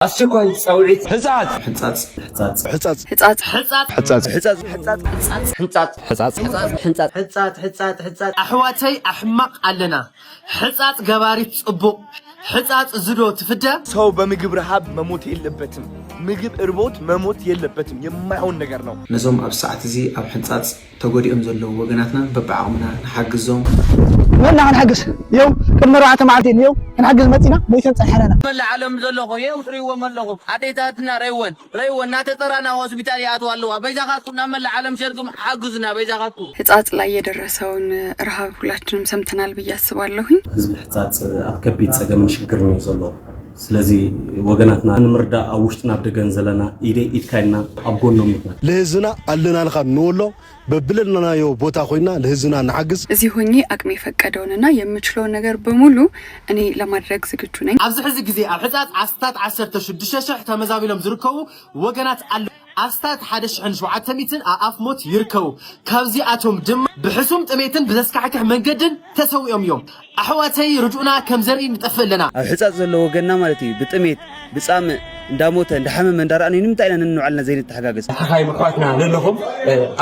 ኣስቸኳይ ጻውዒት። ሕጻጽ። ሕጻጽ። ሕጻጽ። ሕጻጽ። ሕጻጽ። ሕጻጽ። ሕጻጽ። ሕጻጽ። ሕጻጽ። ሕጻጽ። ሕጻጽ። ሕጻጽ። ሕጻጽ። ሕጻጽ። ሕጻጽ። ኣሕዋተይ ኣሕማቕ ኣለና። ሕጻጽ ገባሪት ጽቡቕ። ሕጻጽ ዝዶ ትፍደ። ሰው በምግብ ረሃብ መሞት የለበትም። ምግብ እርቦት መሞት የለበትም። የማይሆን ነገር ነው። ነዞም ኣብ ሰዓት እዚ ኣብ ሕንጻጽ ተጎዲኦም ዘለዉ ወገናትና በብዓቕምና ንሓግዞም። መና ክንሕግዝ ይው ቅድሚ ኣርባዕተ መዓልቲ ይው ክንሕግዝ መፂና ሞይተን ፀኒሐናና። መላእ ዓለም ዘለኹ ይው ትሪእዎም ኣለኹ። ኣዴታትና ረይወን ረይወን እናተጠራና ሆስፒታል ይኣትዋ ኣለዋ። በይዛኻትኩም ናብ መላእ ዓለም ሸርኩም ሓግዙና በይዛኻትኩም። ሕጻጽ ላይ የደረሰውን ረሃብ ሁላችንም ሰምተናል ብዬ አስባለሁኝ። ህዝቢ ሕጻጽ ኣብ ከቢድ ጸገምን ሽግርን እዩ ዘሎ። ስለዚ ወገናትና ንምርዳእ ኣብ ውሽጥን ኣብ ደገን ዘለና ኢደይ ኢድካ ኢልና ኣብ ጎኖም ንኹን። ለህዝብና ኣለናልካ ንወሎ በብለለናዮ ቦታ ኮይና ለህዝብና ንሓግዝ። እዚ ሆኜ አቅሜ የፈቀደውንና የምችለውን ነገር በሙሉ እኔ ለማድረግ ዝግጁ ነኝ። ኣብዚ ሕዚ ግዜ ኣብ ሕጻጽ ኣስታት ዓሰርተ ሽዱሽተ ሽሕ ተመዛቢሎም ዝርከቡ ወገናት ኣለዉ። ኣስታት ሓደ ሽሕን ሸውዓተ ሚእትን ኣኣፍ ሞት ይርከቡ። ካብዚኣቶም ድማ ብሕሱም ጥሜትን ብዘስካሕክሕ መንገድን ተሰዊኦም እዮም። ኣሕዋተይ ርድኡና ከም ዘርኢ ንጠፍእ ኣለና። ኣብ ሕጻጽ ዘሎ ወገንና ማለት እዩ ብጥሜት ብጻምእ እንዳሞተ እንዳሓመመ እንዳረኣናዮ ንምንታይ ኢና ነንባዕልና ዘይንተሓጋገዝ? ሓኻይም ኣሕዋትና ለለኹም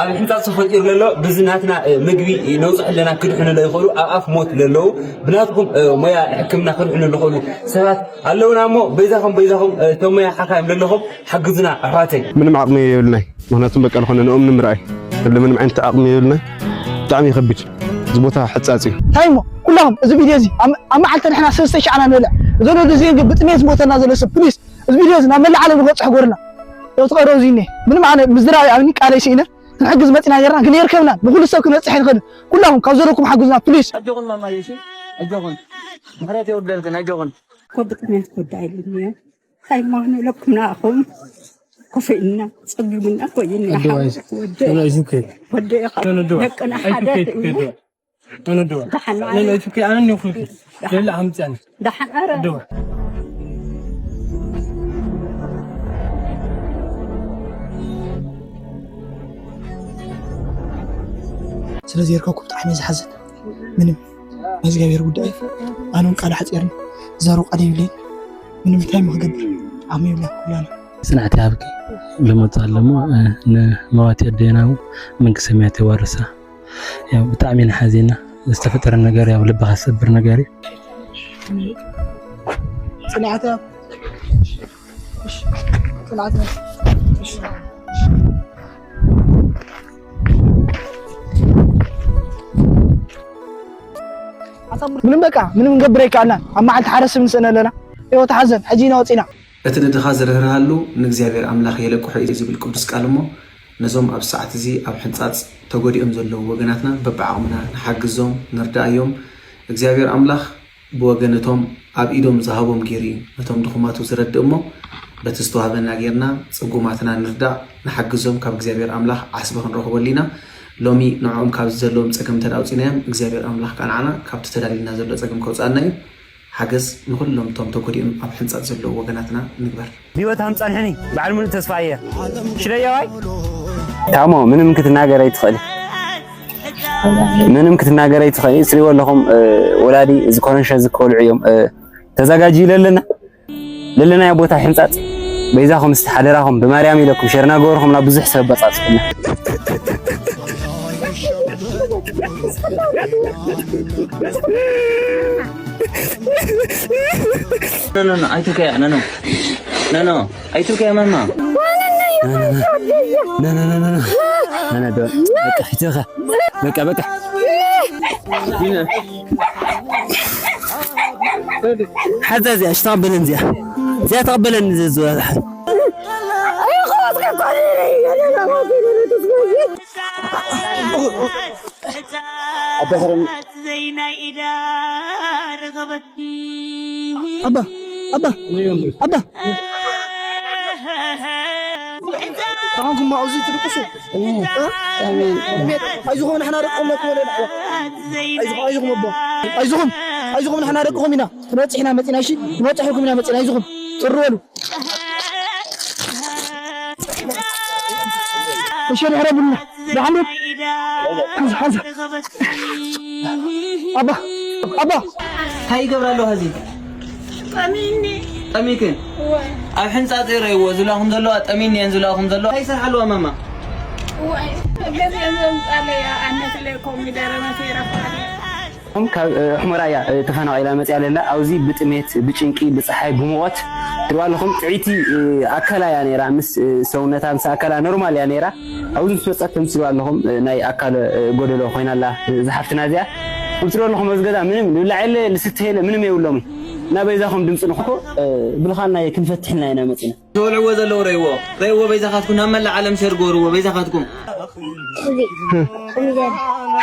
ኣብ ሕንጻጽ ተፈጢሩ ለሎ ብዚ ናትና ምግቢ ነውጽሕ ኣለና ክድሕኑ ለይኽእሉ ኣብ ኣፍ ሞት ለለዉ ብናትኩም ሞያ ሕክምና ክድሕኑ ልኽእሉ ሰባት ኣለውና እሞ በይዛኹም በይዛኹም እቶም ሞያ ሓኻይም ለለኹም ሓግዙና ኣሕዋተይ። ምንም ዓቕሚ የብልናይ ምኽንያቱም በቃ ዝኾነ ንኦም ንምርኣይ ለለ ምንም ዓይነት ዓቕሚ የብልናይ። ብጣዕሚ ይኸብድ እዚ ቦታ ሕጻጽ እዩ። እንታይ እሞ ኩላኹም እዚ ቪድዮ እዚ ኣብ መዓልቲ ንሕና ሰለስተ ሺሕ ኢና ንበልዕ ዘሎ እዚ ብጥሜት ዝሞተና ዘሎ ሰብ ፕሊስ እዚ ቪድዮ እዚ ናብ መላእ ዓለም ንክበፅሕ ጎርና። ያው ተቐረው እዚ እኔ ምንም ኣነ ምዝራብ ኣብኒ ቃለይ ስኢነ ክንሕግዝ መፂና ነርና ግን የርከብና ንኩሉ ሰብ ክንበፅሕ ይንኽእል ኩላኹም ካብ ዘለኩም ሓግዙና ፕሊስ። ኣጆኹን ማማየ እሺ ኣጆኹን ምሕረት የውርደልክን ኣጆኹን። እኮ ብጥሜት ጉዳይ ልንዮ ሃይማኖ ለኩም ናኹም ኮፈ ኢና ጸጊሙና ኮይና ወደ ወደ ወደ ደቅና ሓደ ስለዚ የርከብኩ ብጣዕሚ ዝሓዝን ምንም ናይ እግዚኣብሔር ጉዳይ ኣነ እውን ቃል ሓፂርኒ ዛሩ ቃል የብለይን ምንም እንታይ ምክገብር ዓሚ ይብላ ኩላና ጽንዓት ይሃብኪ። ልሞት ኣለሞ ንመዋቲ ኣደና መንግስተ ሰማያት የዋርሳ። ያው ብጣዕሚ ኢና ሓዚና ዝተፈጠረ ነገር ያው ልብኻ ዝሰብር ነገር እዩ። ጽንዓት ጽንዓት ምንም በቃ ምንም ንገብር ኣይከኣልናን ኣብ መዓልቲ ሓደ ሰብ ንስእነ ኣለና። ይወ ተሓዘን ሕጂ ኢና ወፂና። እቲ ንድኻ ዝርህርሃሉ ንእግዚኣብሔር ኣምላኽ የለቅሖ እዩ ዝብል ቅዱስ ቃል እሞ ነዞም ኣብዚ ሰዓት እዚ ኣብ ሕንጻጽ ተጎዲኦም ዘለዉ ወገናትና በብዓቕምና ንሓግዞም ንርድኣዮም። እግዚኣብሔር ኣምላኽ ብወገን እቶም ኣብ ኢዶም ዝሃቦም ገይሩ እዩ ነቶም ድኹማቱ ዝረድእ እሞ በቲ ዝተዋህበና ጌርና ጽጉማትና ንርዳእ ንሓግዞም ካብ እግዚኣብሔር ኣምላኽ ዓስቢ ክንረኽበሉ ኢና። ሎሚ ንዕኦም ካብዚ ዘለዎም ጸገም እንተ ኣውጺናዮም እግዚኣብሔር ኣምላኽ ከኣ ንዓና ካብቲ ተዳልዩልና ዘሎ ጸገም ከውጽኣና እዩ። ሓገዝ ንኹሎም እቶም ተጎዲኦም ኣብ ሕንጻጽ ዘለዉ ወገናትና ንግበር። ብህይወት ሃም ጸንሕኒ በዓል ሙሉእ ተስፋ እየ ሽለያዋይ። ታሞ ምንም ክትናገር ኣይትኽእል ምንም ክትናገር ኣይትኽእል ትሪእዎ ኣለኹም ወላዲ እዚ ኮረንሸ እዚ ክበልዑ እዮም ተዘጋጅዩ ለለና ለለናዮ ቦታ ሕንጻጽ በይዛኹም እስቲ ሓደራኹም ብማርያም ኢለኩም ሸርና ገበርኹም ናብ ብዙሕ ሰብ በጻጽኩና No, no, no, I took care. No, no. No, no. I took care, Mama. No, no, no, no, no. No, no, no, no, no. No, no, don't. በቃ ሒተኻ በቃ በቃ ሓዛ እዚኣ እሺ ተቐበለን እዚኣ እዚኣ ተቐበለን ዝዝወራ ኣባ ኣባ ኣባ ከማንኩም ኣብዚ ትድቅሱ ኣይዝኹም ንሕና ደቅኹም ነክበለ ኣይዝኹም ኣይዝኹም ኣቦ ኣይዝኹም ኣይዝኹም ንሕና ደቅኹም ኢና ክንበፅሕ ኢና መፂና እሺ ክንበፅሐኩም ኢና መፂና ኣይዝኹም ፅር በሉ እሺ ድሕረ ብሉና ደሓን ሓንሳ ሓንሳ ኣባ ኣባ እንታይ ይገብር ኣለዎ ሀዚ ጠሚክን? እወ። ኣብ ሕንጻጽ ይረይዎ ዝላኹም ዘለዋ፣ ጠሚን እየን ዝላኹም ዘለዋ። እንታይ ይሰርሓ ኣለዋ ማማ? እወ። ገዚአን ዘምጻለያ ኣነትለ ኮሚደረ መሲረ ፋለ። ካብ፣ እ፣ ሑመራ እያ፣ እ፣ ተፈናቒላ መጽያ ዘላ። ኣብዚ ብጥሜት፣ ብጭንቂ፣ ብጸሓይ፣ ብሙቐት ትሪእዋ ኣለኹም። ጥዕይቲ፣ እ፣ ኣካላ እያ ነይራ። ምስ፣ እ፣ ሰውነታ፣ ምስ ኣካላ ኖርማል እያ ነይራ። ኣብዚ ምስ መጸት ከም ትሪእዋ ኣለኹም፣ እ፣ ናይ ኣካል፣ እ፣ ጎደሎ ኮይና ኣላ፣ እ፣ እዛ ሓፍትና እዚኣ። ከም ትሪእዋ ኣለኹም ኣብዚ ገዛ ምንም ዝብላዕ የለ፣ ዝስተ የለ፣ ምንም የብሎምን። እና በይዛኹም ድምፂ ንኹ ብልኻና ክንፈትሕልና ኢና መፂና። ትበልዕዎ ዘለዉ ረይዎ፣ ረይዎ በይዛኻትኩም ናብ መላእ ዓለም ሸር ግበርዎ በይዛኻትኩም። እዚ ኮሚደረ።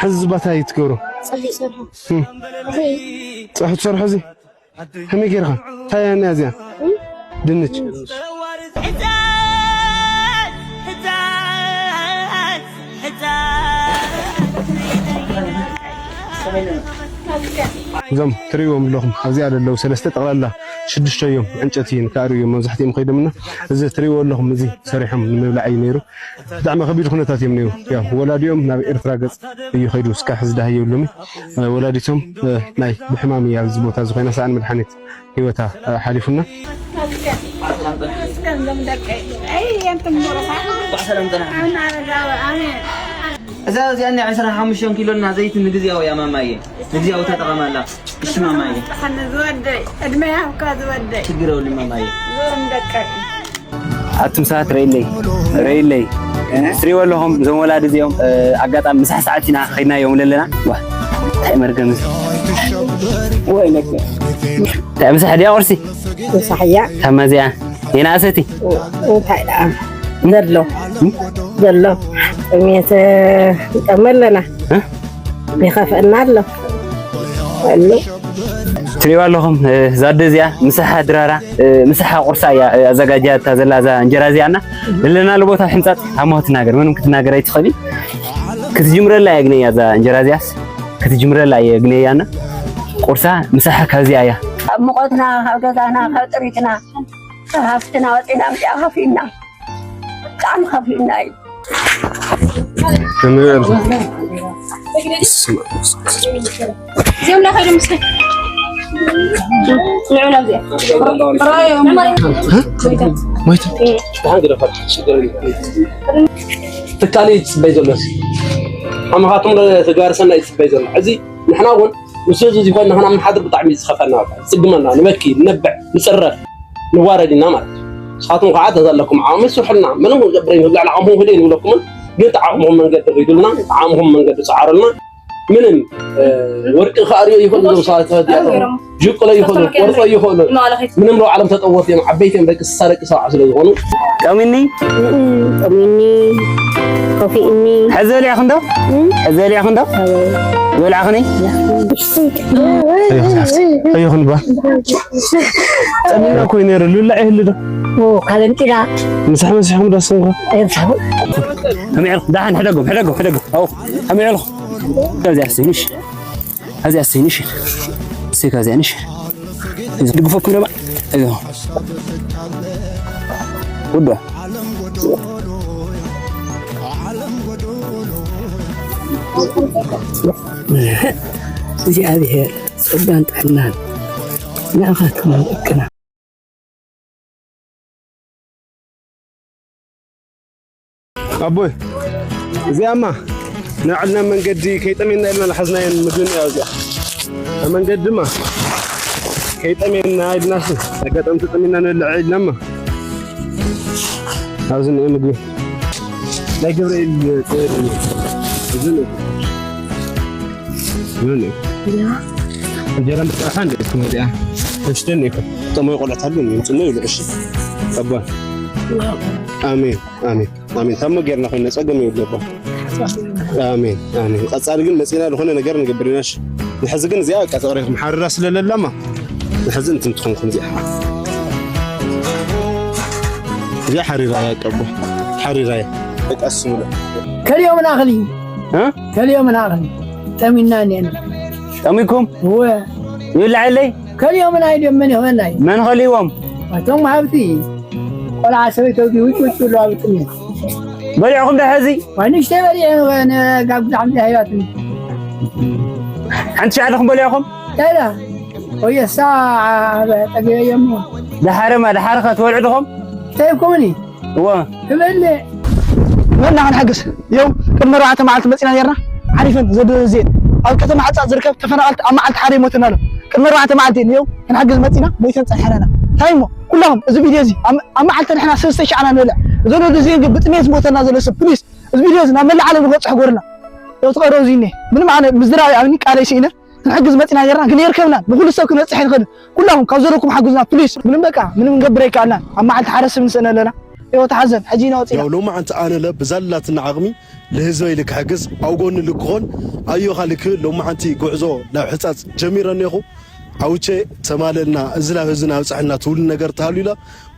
ሕዚ ባታ እዩ ትገብሮ። ጸብሒ ሰርሑ። እም። እዚ ጸብሒ ትሰርሑ እዚ? ከመይ ጌርካ? እንታይ እያ እዚኣ? እም? ድንች። እዞም ትርእይዎም ኣለኹም ኣብዚኣ ዘለዉ ሰለስተ ጠቕላላ ሽዱሽተ እዮም። ዕንጨይቲ ክኣርዩ እዮም መብዛሕትኦም ከይዶምና። እዚ ትርእይዎ ኣለኹም፣ እዚ ሰሪሖም ንምብላዕ እዩ ነይሩ። ብጣዕሚ ከቢድ ኩነታት እዮም ነይሩ። ያው ወላዲኦም ናብ ኤርትራ ገጽ እዩ ከይዱ፣ እስካብ ሕዚ ደሃይ የብሎምን። ወላዲቶም፣ እ፣ ናይ ብሕማም እያ ኣብዚ ቦታ ዝኾይና ሰኣን መድሓኒት ህይወታ፣ እ፣ ሓሊፉና። እዛ እዚኣ ናይ ዕስራን ሓሙሽተን ኪሎ እና ዘይት ንግዝያዊ እያ ማማየ። ንግዝያዊ ተጠቐማላ። እሺ ማማየ። ዝወደይ፣ ዕድመ ይሃብካ ዝወደይ። ችግር የብሉን ማማየ። ዞም ደቀይ። ኣቱም ሰባት ረኢለይ፣ ረኢለይ። ትሪእዎ ኣለኹም እዞም ወላዲ እዚኦም፣ እ፣ ኣጋጣሚ ምሳሕ ሰዓት ኢና ከይድናዮም ዘለና። ዋ፣ እንታይ መርገም እዚ? ወይ ነከ። እንታይ ምሳሕ ድያ ቁርሲ? ምሳሕ እያ። ታማ እዚኣ የናእሰቲ? እንታይ ደኣ ዘሎ? እም? ዘሎ። ጥሜት ንጠሚ ኣለና። እ? ይኸፍአና ኣሎ። ኣሎ። ትሪእዋ ኣለኹም፣ እ፣ እዛ ኣደ እዚኣ ምሳሓ ድራራ፣ እ፣ ምሳሓ ቁርሳ እያ፣ እ፣ ኣዘጋጅያታ ዘላ እዛ እንጀራ እዚኣ እና ዘለናሉ ቦታ ሕንጻጽ ሃሞ ክትናገር፣ ምንም ክትናገር ኣይትኽእልን። ክትጅምረላ እያ ግነያ እዛ እንጀራ እዚኣስ፣ ክትጅምረላ እየ ግነያ እና ቁርሳ ምሳሓ ካብዚኣ እያ። ካብ ሙቐትና፣ ካብ ገዛና፣ ካብ ጥሪትና፣ ካብ ሃፍትና ወፂና፣ ምስኣ ከፊልና። ብጣዕሚ ከፊኡና እዩ። እዚኦም ዳ ከይዶም እስከ ንዑ ናብዚኣ። ራእዮም። ሞይቱ። ትካል እዩ ዝፅበይ ዘሎ። ኣመኻትም ተግባር ሰናይ እዩ ዝፅበይ ዘሎ። እዚ ንሕና እውን ምስ ህዝቢ እዚ ኮይንና ክነመሓድር ብጣዕሚ እዩ ዝኸፈና። በቃ ዝፅግመና፣ ንበኪ፣ ንነብዕ፣ ንፅረፍ። ንዋረድ ኢና ማለት እዩ። ንስኻትኩም ከዓ ተዘለኩም ዓቕሚ ስርሑልና። ምንም ክንገብር ኣይንኽእል፣ ልዕሊ ዓቕምኹም ክእል ኣይንብለኩምን፣ ግን እቲ ዓቕምኹም መንገዲ ኺዱልና፣ እቲ ዓቕምኹም መንገዲ ፀዓሩልና። ምንም፣ እ፣ ወርቂ ክኣርዮ ይኽእሉ እዮም፣ ሰባት ተረዲኦም። ጅቅሎ ይኽእሉ፣ ቆርጾ ይኽእሉ። ምንም ለው ዓለም ተጠወት እዮም፣ ዓበይቲ እዮም፣ ደቂ ስሳ ደቂ ሰብዓ ስለ ዝኾኑ። ጠሚኒ? እም፣ ጠሚኒ፣ ከፊእኒ። ሕዚ በሊዕኽን ዶ? እም? ሕዚ በሊዕኽን ዶ? ኣዎ። ዝበላዕኽኒ? ኣይኹን፣ ኣይኹን ባ። ጸሚና እኮ እዩ ነይሩ። ልብላዕ ይህሉ ዶ? ኦ፣ ካለምጢና። ምሳሕ መሲሕኩም ዶ ኣስኹም ከ? ኣይምሳኹም። ከመይ ኢልኩም? ደሓን ሕደጎም፣ ሕደጎም፣ ሕደጎም። ኣው፣ ከመይ ኢልኩም? ካብዚኣ ኣስተይ ንሽ። ካብዚኣ ኣስተይ ንሽ። እሰይ፣ ካብዚኣ ንሽ። እዚ ድግፈኩም ደማ። እዮ። ውዶ። እግዚኣብሔር ጸጋን ጥዕናን ንዓኻትኩም ይሃብክና። ኣቦይ፣ እዚኣማ ንባዕልና መንገዲ ከይጠሜና ኢልና ዝሓዝናየን ምግቢ እያ እዚኣ። ኣብ መንገዲ ድማ ከይጠሜና ኢልናስ ኣጋጣሚ ተጠሚና ንበልዕ ኢልናማ ኣብዚ እኒኦ ምግቢ ናይ ገብርኤል ጽ-፣ እዚ እኒኦ። እዚ እኒኦ። እንጀራ እንድትረኻ እንደ እኮ እዚኣ። ተሽተን እኮ። ጠመዩ ቆልዕት ኣሉ፣ ምንጭ ነው ይብሉ። እሺ። ኣባ። ኣሜን፣ ኣሜን፣ ኣሜን። ታሞ ጌርና ኮይና ጸገም የብሉ ኣባ። ኣሜን፣ ኣሜን። ቀጻሊ ግን መጺና ዝኾነ ነገር ንገብር ኢና። እሺ። ንሕዚ ግን እዚኣ በቃ ተቕሪኹም ሓርራ ስለለላማ። ንሕዚ እንትን ትኾንኩም እዚኣ። እዚኣ ሓሪራ እያ ቀቦ። ሓሪራ እያ። በቃ እሱ ብሎ። ከልዮምን ኣኽሊ። እ? ከልዮምን ኣኽሊ። ጠሚና እኒአና። ጠሚኩም? እወ። ይብላዕለይ? ከልዮምን ኣይደመን ይኾናይ። መን ከልይዎም? እቶም ሃብቲ። ቆልዓ ሰበይቲ ውጭ ውጭ ብሎ ኣብ ጥሜት። በሊዕኹም ዶ ሕዚ? ዋይ ንእሽተይ በሊዐ፣ ነ-፣ ጋብ ብዛዕሚ ሂባትኒ። ሓንቲ ሻዕ ኣለኹም በሊዕኹም? እንታይ ኢላ? ወየሳ፣ ኣብ ጠገበ እዮሞ። ደሓርማ ደሓር ኸ ትበልዑ ድኹም? እንታይ ኮምኒ? እዎ። እበለ መና ክንሕግዝ የው ቅድሚ ኣርባዕተ መዓልቲ መፂና ነርና። ዓሪፈን ዘደዘን ኣብ ከተማ ሕፃፅ ዝርከብ ተፈናቐልቲ ኣብ መዓልቲ ሓደ ይሞተና ኣሎ። ቅድሚ ኣርባዕተ መዓልቲ የው ክንሕግዝ መፂና ሞይተን ፀኒሐናና። እንታይ እሞ ኩላኹም እዚ ቪድዮ እዚ ኣብ ኣብ መዓልቲ ንሕና ሰለስተ ሻዕና ንበልዕ ዘሎ ደዘን ግን ብጥሜት ዝሞተና ዘሎ ሰብ ፕሊስ እዚ ቪድዮ እዚ ናብ መላእ ዓለም ንክበፅሕ ጎርና። የው ትቐረቡ ዚኔ ምንም ኣነ ምዝራብ ኣብኒ ቃለይ ስኢነ ክንሕግዝ መፂና ነርና ግን የርከብና ንኩሉ ሰብ ክንበፅሕ ይንኽእል። ኩላኹም ካብ ዘለኩም ሓግዙና ፕሊስ። ምንም በቃ ምንም ንገብር ኣይከኣልናን። ኣብ መዓልቲ ሓደ ሰብ ንስእነ ኣለና። ህይወት ሓዘን ሕጂ ኢና ወፂና። ያው ሎማዓንቲ ኣነለ ብዛላትና ዓቕሚ ልህዝበይ ልክሕግዝ ኣብ ጎኒ ልክኾን ኣዮኻ ልክ ሎማዓንቲ ጉዕዞ ናብ ሕፃፅ ጀሚረ እኔኹ። ኣውቼ ተማለልና እዚ ናብ ህዝብና ኣብፅሐልና ትብሉ ነገር ተሃሉ ኢላ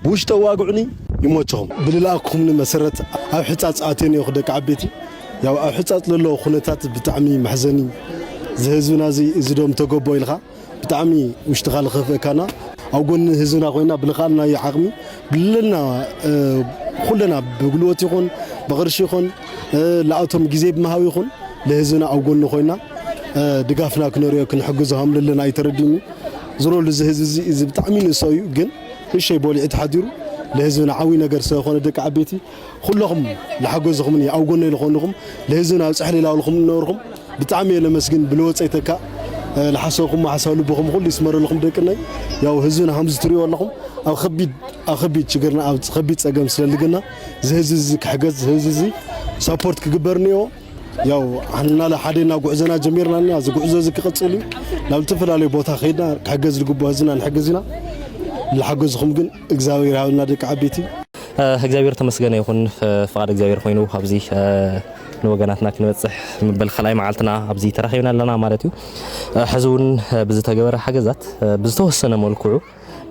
ብውሽጢ ኣዋግዑኒ። ይሞቸኹም። ብልልኣኩምኒ መሰረት ኣብ ሕፃፅ ኣትየ እኔኹ ደቂ ዓበይቲ። ያው ኣብ ሕፃፅ ለሎ ኩነታት ብጣዕሚ መሕዘኒ። እዚ ህዝብና እዚ እዚ ዶም ተገቦ ኢልካ ብጣዕሚ ውሽጥኻ ልኸፍእካና። ኣብ ጎኒ ህዝብና ኮይና ብልኻልናዮ ዓቕሚ ብለልና ኩለና ብጉልበት ይኹን ብቕርሺ ይኹን ላእቶም ግዜ ብምሃብ ይኹን ለህዝብና ኣብ ጎኒ ኮይና ድጋፍና ክነርዮ ክንሕግዞ ከም ለለና ኣይተረዲኒ። ዝሮ ልዚ ህዝቢ እዚ እዚ ብጣዕሚ ንእሰ እዩ ግን ንእሸይ በሊዑ ተሓዲሩ ለህዝብና ዓብይ ነገር ስለኾነ ደቂ ዓበይቲ ኩለኹም ልሓገዝኹምኒ ኣብ ጎነይ ልኾንኹም ልህዝብና ኣብ ጸሕሊ ላውልኹም እነበርኹም ብጣዕሚ እየ ለመስግን ብልወፀይ ተካ ልሓሰብኹም ሓሳብ ልብኹም ኩሉ ይስመረልኹም ደቅነይ። ያው ህዝብና ከምዚ ትሪእዎ ኣለኹም ኣብ ከቢድ ኣብ ከቢድ ችግርና ኣብ ከቢድ ፀገም ስለልግና እዚ ህዝቢ እዚ ክሕገዝ እዚ ህዝቢ እዚ ሳፖርት ክግበር እኒኦ። ያው ኣሕና ሓደ እና ጉዕዞና ጀሚርና እና እዚ ጉዕዞ እዚ ክቕፅል እዩ። ናብ ዝተፈላለዩ ቦታ ከይድና ክሕገዝ ዝግብኦ ህዝብና ንሕግዝ ኢና። ልሓገዝኹም ግን እግዚኣብሔር ይሃበና ደቂ ዓበይቲ። እግዚኣብሔር ተመስገነ ይኹን። ፍቓድ እግዚኣብሔር ኮይኑ ኣብዚ ንወገናትና ክንበፅሕ ምበል ካልኣይ መዓልትና ኣብዚ ተራኺብና ኣለና ማለት እዩ። ሕዚ እውን ብዝተገበረ ሓገዛት ብዝተወሰነ መልክዑ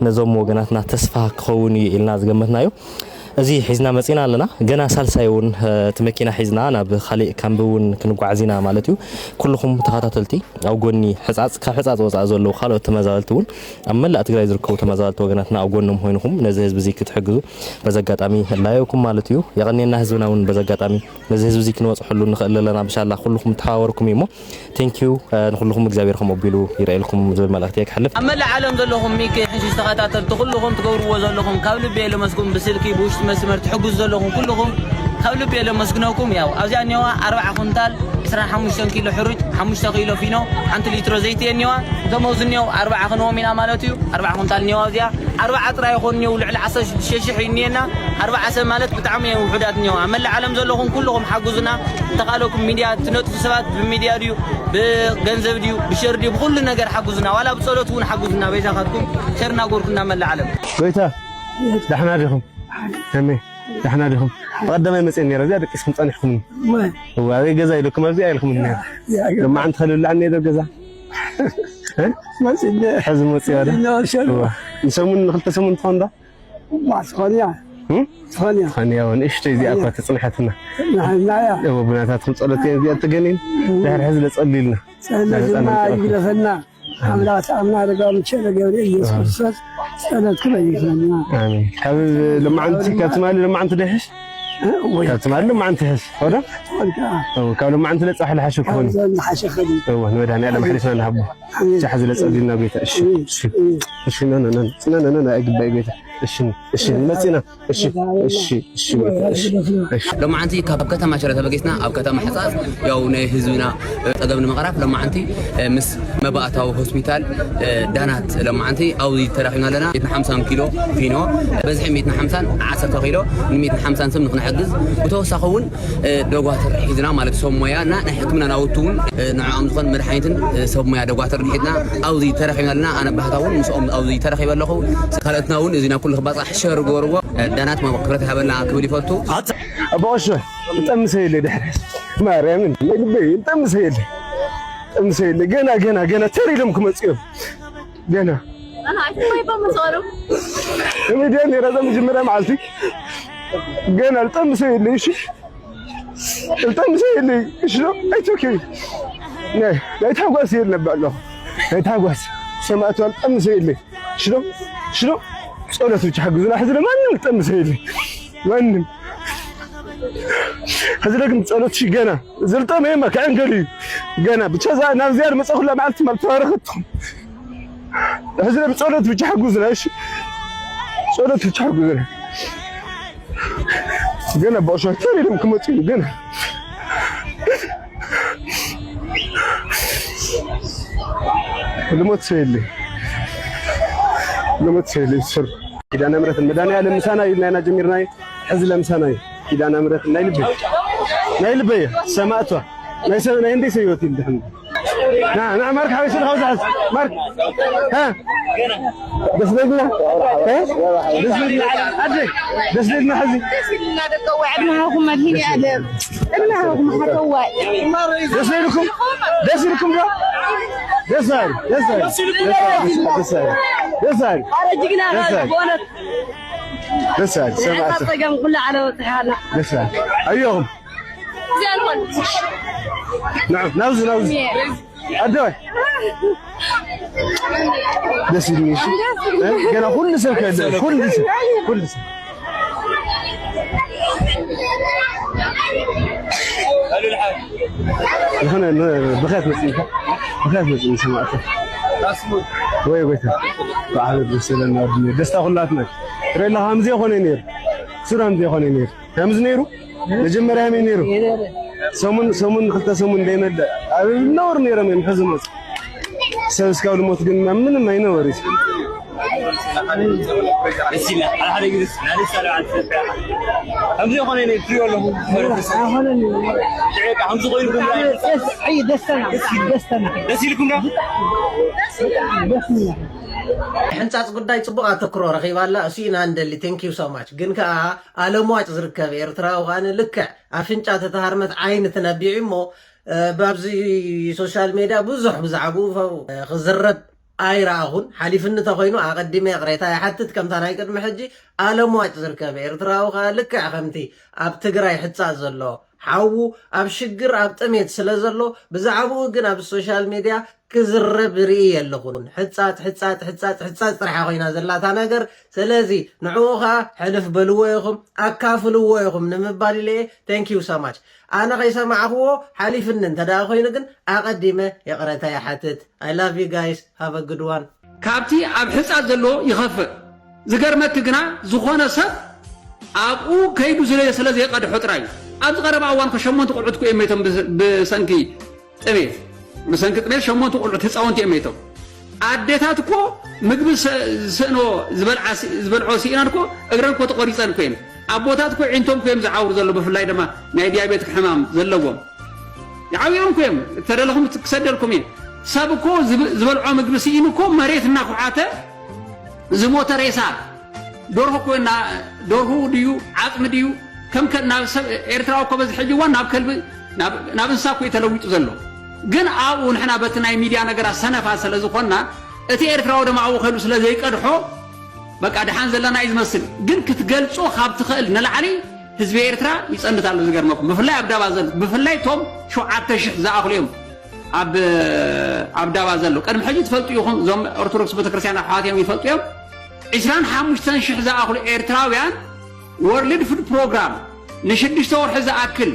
ነዞም ወገናትና ተስፋ ክኸውን እዩ ኢልና ዝገመትናዮ እዚ ሒዝና መፂና ኣለና። ገና ሳልሳይ እውን እቲ መኪና ሒዝና ናብ ካሊእ ካምቢ እውን ክንጓዓዝ ኢና ማለት እዩ። ኩልኹም ተኸታተልቲ ኣብ ጎኒ ሕፃፅ ካብ ሕፃፅ ወፃኢ ዘለዉ ካልኦት ተመዛበልቲ እውን ኣብ መላእ ትግራይ ዝርከቡ ተመዛበልቲ ወገናትና ኣብ ጎኖም ኮይንኹም ነዚ ህዝቢ እዚ ክትሕግዙ በዚ ኣጋጣሚ እላየኩም ማለት እዩ። የቐንየልና ህዝብና እውን በዚ ኣጋጣሚ ነዚ ህዝቢ እዚ ክንበፅሐሉ ንኽእል ኣለና ብሻላ ኩልኹም ተሓባበርኩም እዩ እሞ Thank you ንኩልኹም እግዚኣብሔር ከም ኣቢሉ ይረኤልኩም ዝብል መልእኽቲ እየ ክሕልፍ። ኣብ መላእ ዓለም ዘለኹም ሚኪ ሕንሽሽ ተኸታተልቲ ኩልኹም ትገብርዎ ዘለኹም ካብ ልቢ እየ ለመስግን ብስልኪ ብውሽጢ መስመር ትሕግዙ ዘለኹም ኩልኹም ካብ ልቢ እየ ለመስግነኩም ያው ኣብዚኣ እኒዋ ኣርብዓ ኩንታል ዕስራን ሓሙሽተን ኪሎ ሕሩጭ ሓሙሽተ ኪሎ ፊኖ ሓንቲ ሊትሮ ዘይቲ እየ እኒዋ እቶም ኣብዚ እኒው ኣርብዓ ክንዎም ኢና ማለት እዩ ኣርብዓ ኩንታል እኒዋ ኣብዚኣ ኣርብዓ ጥራይ ይኾን እኒው ልዕሊ ዓሰርተ ሽዱሽተ ሽሕ እዩ እኒኤና ኣርብዓ ሰብ ማለት ብጣዕሚ እዮም ውሑዳት እኒው ኣብ መላእ ዓለም ዘለኹም ኩልኹም ሓግዙና እንተኻለኩም ሚድያ ትነጥፉ ሰባት ብሚድያ ድዩ ብገንዘብ ድዩ ብሸር ድዩ ብኩሉ ነገር ሓግዙና ዋላ ብፀሎት እውን ሓግዙና በይዛኻትኩም ሸር እናጎርኩ እናመላእ ዓለም ጎይታ ዳሕና ዲኹም ከመይ ዳሕና ዲኹም ብቐደማይ መፅእ ነረ እዚኣ ደቂስኩም ፀኒሕኩምኒ እዋ ኣበይ ገዛ ኢለኩም ኣብዚኣ ኢልኩም ነረ ሎማዓንቲ ከልብላዕኒ ዶ ገዛ ሕዚ መፅእ ዶ ንሰሙን ንክልተ ሰሙን ትኾን ዶ ትኾንያ ትኾንያ ትኾንያ ንእሽተይ እዚኣ እኳ ተፅንሐትና እዎ ብናታትኩም ፀሎት እያ እዚኣ ተገኒን ድሕሪ ሕዚ ለፀሉ ኢልና ጸሎትና ይግደፈና ኣምላኽ ኣምና ኣረጋዊ ምቸለ ገብረ ኢየሱስ ክርስቶስ ጸሎትኩም ኣይግደፈና ኣሜን ካብ ሎማዓንቲ ካብ ትማሊ ሎማዓንቲ ደሕሽ ካብ ትማሊ ሎማዓንቲ ሕሽ ወደ ካብ ሎማዓንቲ ለፃሕ ልሓሸ ክኾን ንመድሃኒ ዓለም ሓሊፍና ንሃቦ ቻሕ ዝለፀልና ጌታ እሺ እሺ እሺ ነነ ነነ ነነ ኣይግባይ ጌታ እሺ እሺ መፂና እሺ እሺ እሺ እሺ ሎማዓንቲ ካብ ከተማ ሽረ ተበጊስና ኣብ ከተማ ሕፃፅ ያው ናይ ህዝብና ፀገም ንምቕራፍ ሎማዓንቲ ምስ መባእታዊ ሆስፒታል ዳናት ሎማዓንቲ ኣብዚ ተራኺብና ኣለና። ሚእትን ሓምሳን ኪሎ ፊኖ በዝሒ ሚእትን ሓምሳን ዓሰርተ ኪሎ ንሚእትን ሓምሳን ሰብ ንክንሕግዝ ብተወሳኺ እውን ደጓትር ሒዝና ማለት ሰብ ሞያ እና ናይ ሕክምና ናውቲ እውን ንዕኦም ዝኾን መድሓኒትን ሰብ ሞያ ደጓትር ሒዝና ኣብዚ ተረኺብና ኣለና። ኣነ ባህታ እውን ምስኦም ኣብዚ ተረኺበ ኣለኹ። ካልኦትና እውን እዚ ናብ ኩሉ ክባፃሕ ሸር ግበርዎ። ዳናት ክብረት ይሃበልና ክብል ይፈቱ። ኣቦ ቀሾ ጠምሰ የለ ድሕር ማርያምን ናይ ልበይ ጠምሰ የለ ጠምሰ የለ ገና ገና ገና ተር ኢሎም ክመፁ እዮም ገና ሚድያ ነራ እዛ መጀመርያ መዓልቲ ገና ልጠምሰ የለ እሺ ልጠምሰ የለ እሺ ዶ ኣይትብኪ ናይ ታጓስ የለ ኣለኹ ናይ ታጓስ ሰማእቱ ልጠምሰ የለ ሽሎ ሽሎ ጸሎት ብቻ ሓግዙና ሕዚ ማንም ልጠምሰ የለ ማንም ሕዚ ግን ጸሎት ሺ ገና ዝልጠም የማ ከዕንገል እዩ ገና ብቻ እዛ ናብ ዝያድ መጸ ኩላ መዓልቲ ማል ተባረኸትኩም ሕዚ ብጸሎት ብቻ ሓግዙና እሺ ጸሎት ትቻርጉ ገና ገና በእሾ ተሪዶም ክመጹ እዩ ገና ልሞት ሰይሊ ልሞት ሰይሊ ሰብ ኪዳነ ምሕረት መድኃኒዓለም ምሳና ኢልና ኢና ጀሚርና። ሕዚ ለምሳና እዩ ኪዳነ ምሕረት ናይ ልበይ ናይ ልበይ ሰማእቷ ናይ ሰብ ናይ እንዴ ሰዮት ይልድሕም ና ና ማርክ ሓዊስ ልካ ውዛዝ ማርክ ها ደስ ደልና ደስ ደልና ኣደ ደስ ደልና ሕዚ ደስ ይልና ደቀዋ ዕድመ ሃኹም ኣድሂን ያለም ዕድመ ሃኹም ሓተዋይ ደስ ይልኩም ደስ ይልኩም ዶ ደስ ይል ደስ ይል ደስ ይል ደስ ይል ኣረ ጅግና በእውነት ደስ ይል ሰማእት ጸገም ኩሉ ዓለ ወጽሓና ደስ ይል ኣዮኹም እዚኣ ንኾን ናብዚ ናብዚ ኣደዋይ ደስ ይልኒ እሺ ገና ኩሉ ሰብ ከለ ኩሉ ሰብ ኩሉ ሰብ ዝኾነ ብኸት መፅእካ ብኸት መፅእኒ ሰማእተ ወይ ጎይታ በዓል ደስ ዘለና ወድኒ ደስታ ኩላትና ትረላ ከምዚ የኾነ ነይሩ ሱራም ዘይኾነ ነይሩ ከምዚ ነይሩ መጀመርያ ከመይ ነይሩ ሰሙን ሰሙን ክልተ ሰሙን ዘይመልእ ኣብ ነውር ነይሮም እዮም ሕዚ መፁ ሰብ እስካብ ልሞት ግን ምንም ኣይነበሩ ከምዚ ይኾነ ትሪኦ ኣለኹ ከምዚ ኮይኑ ደስተና ደስተና ደስ ኢልኩም ዶ ሕንፃፅ ጉዳይ ፅቡቅ ኣተክሮ ረኺባ ኣላ እሱ ኢና ንደሊ thank you so much ግን ከዓ ኣለምዋጭ ዝርከብ ኤርትራዊ ከዓ ልክዕ ኣፍንጫ ተተሃርመት ዓይኒ ትነቢዑ እሞ ብኣብዚ ሶሻል ሜድያ ብዙሕ ብዛዕባኡ ክዝረብ ኣይረኣኹን ሓሊፍኒ ተኮይኑ ኣቐዲመ ይቕሬታ ይሓትት ከምታ ናይ ቅድሚ ሕጂ ኣለምዋጭ ዝርከብ ኤርትራዊ ከዓ ልክዕ ከምቲ ኣብ ትግራይ ሕፃ ዘሎ ሓዉ ኣብ ሽግር ኣብ ጥሜት ስለ ዘሎ ብዛዕባኡ ግን ኣብ ሶሻል ሜድያ ክዝረብ ርኢ የለኹን ሕፃፅ ሕፃፅ ሕፃፅ ሕፃፅ ጥራሕ ኮይና ዘላታ ነገር ስለዚ ንዕኡ ከዓ ሕልፍ በልዎ ኢኹም ኣካፍልዎ ኢኹም ንምባል ኢለ thank you so much ኣነ ከይሰማዕኽዎ ሓሊፍኒ እንተ ደኣ ኮይኑ ግን ኣቐዲመ ይቕረታ ይሓትት I love you guys have a good one ካብቲ ኣብ ሕፃ ዘሎ ይኸፍእ ዝገርመኪ ግና ዝኾነ ሰብ ኣብኡ ከይዱ ዝለ- ስለ ዘይቀድሖ ጥራይ እዩ ኣብዚ ቀረባ እዋን ከሸሞንተ ቆልዑት እኮ እዮም መይቶም ብስ- ብሰንኪ ጥሜት ብሰንኪ ጥሜት ሸሞንተ ቆልዑት ህፃውንቲ እዮም መይቶም ኣዴታት እኮ ምግቢ ዝሰ- ዝስእኖ ዝበልዓ ሲ- ዝበልዖ ስኢናን እኮ እግረን እኮ ተቆሪፀን እኮ እየን ኣቦታት እኮ ዒንቶም እኮ እዮም ዝዓውሩ ዘሎ ብፍላይ ድማ ናይ ዲያቤቲክ ሕማም ዘለዎም ይዓብዮም እኮ እዮም ተደለኹም ክሰደልኩም እየ ሰብ እኮ ዝብ- ዝበልዖ ምግቢ ስኢኑ እኮ መሬት እናኩሓተ ዝሞተ ሬሳ ደርሆ እኮ እና ደርሁ ድዩ ዓፅሚ ድዩ ከም ከ- ናብ ሰብ ኤርትራዊ እኮ በዚ ሕጂ እዋን ናብ ከልቢ ናብ ናብ እንስሳ እኮ እዩ ተለዊጡ ዘሎ ግን ኣብኡ ንሕና በቲ ናይ ሚድያ ነገራት ሰነፋት ስለ ዝኾንና እቲ ኤርትራዊ ደማ ኣብኡ ከይዱ ስለ ዘይቀድሖ በቃ ድሓን ዘለና እዩ ዝመስል ግን ክትገልጾ ካብ ትኽእል ንላዕሊ ህዝቢ ኤርትራ ይጸንት ኣሎ ዝገርመኩም ብፍላይ ኣብ ዳባ ዘሎ ብፍላይ ቶም ሸውዓተ ሽሕ ዝኣኽሉ እዮም ኣብ ኣብ ዳባ ዘሎ ቅድሚ ሕጂ ትፈልጡ ኢኹም እዞም ኦርቶዶክስ ቤተክርስትያን ኣሕዋት እዮም ይፈልጡ እዮም ዕስራን ሓሙሽተን ሽሕ ዝኣኽሉ ኤርትራውያን ወርልድ ፉድ ፕሮግራም ንሽዱሽተ ወርሒ ዝኣክል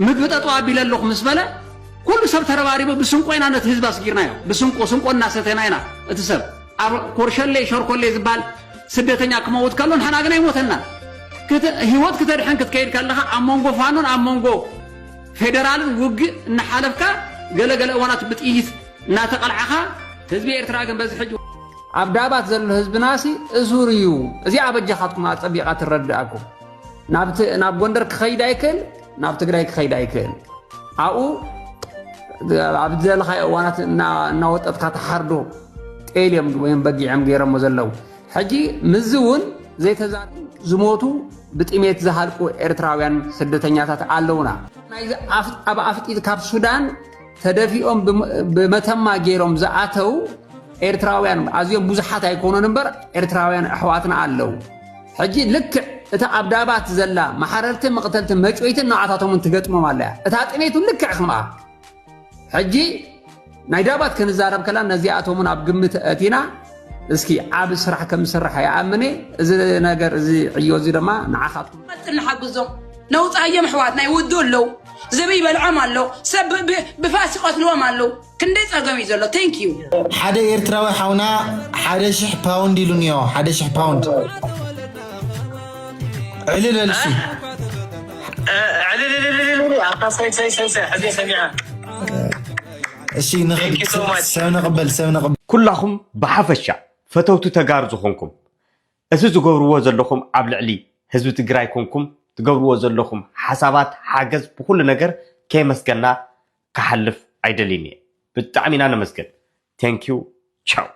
ምግቢ ጠጠው ኣቢለ ኣለኹ ምስ በለ ኩሉ ሰብ ተረባሪቡ ብስንቆ ኢና ነቲ ህዝቢ ኣስጊርናዮ ብስንቆ ስንቆ እናሰተና ኢና እቲ ሰብ ኣብ ኮርሸሌ ሸርኮሌ ዝበሃል ስደተኛ ክመውት ከሎ ንሕና ግን ኣይሞተና ህይወት ክተድሕን ክትከይድ ከለኻ ኣብ መንጎ ፋኖን ኣብ መንጎ ፌደራልን ውግእ እናሓለፍካ ገለገለ እዋናት ብጥይት እናተቐልዓኻ ህዝቢ ኤርትራ ግን በዚ ሕጂ ኣብ ዳባት ዘሎ ህዝብናሲ እሱር እዩ እዚኣ በጃኻትኩም ኣጸቢቓ ትረድኣኩም ናብ ጎንደር ክኸይድ ኣይክእል ናብ ትግራይ ክኸይድ ኣይክእል ኣብኡ ኣብ ዝደለኻዮ እዋናት እናወጠጥካ ተሓርዶ ጤል እዮም ወይም በጊዕ እዮም ገይሮሞ ዘለዉ ሕጂ ምዚ እውን ዘይተዛር ዝሞቱ ብጥሜት ዝሃልቁ ኤርትራውያን ስደተኛታት ኣለውና ኣብ ኣፍጢጥ ካብ ሱዳን ተደፊኦም ብመተማ ገይሮም ዝኣተው ኤርትራውያን ኣዝዮም ብዙሓት ኣይኮኑን እምበር ኤርትራውያን ኣሕዋትና ኣለዉ ሕጂ ልክዕ እታ ኣብ ዳባት ዘላ ማሕረርትን መቕተልትን መጭወይትን ንዓታቶም እውን ትገጥሞም ኣለያ እታ ጥሜት እውን ልክዕ ከምኣ ሕጂ ናይ ዳባት ክንዛረብ ከላ ነዚኣቶም እውን ኣብ ግምት ኣእቲና እስኪ ዓብ ስራሕ ከም ዝስራሕ ይኣምን እዚ ነገር እዚ ዕዮ እዚ ድማ ንዓኻትኩም ንሓግዞም ነውፃዮም ኣሕዋትና ይውዱ ኣለዉ ዝብኢ ይበልዖም ኣሎ ሰብ ብፋስ ይቐትልዎም ኣለዉ ክንደይ ፀገም እዩ ዘሎ thank you ሓደ ኤርትራዊ ሓውና ሓደ ሽሕ ፓውንድ ኢሉ እኒኦ ሓደ ሽሕ ፓውንድ ዕልል በል እስኪ። ዕልልልልልልል ኣታ ሳይ ሳይ ሳይ ሳይ ሕዚ ሰሚዓ እሺ ንኽድ Thank you so much. ሰብ ንቕበል ሰብ ንቕበል። ኩላኹም ብሓፈሻ ፈተውቲ ተጋሩ ዝኾንኩም፣ እዚ ዝገብርዎ ዘለኹም ኣብ ልዕሊ ህዝቢ ትግራይ ኮንኩም ትገብርዎ ዘለኹም ሓሳባት ሓገዝ ብኩሉ ነገር ከየመስገና ክሓልፍ ኣይደልን እየ። ብጣዕሚ ኢና ነመስገን። Thank you. ቻው።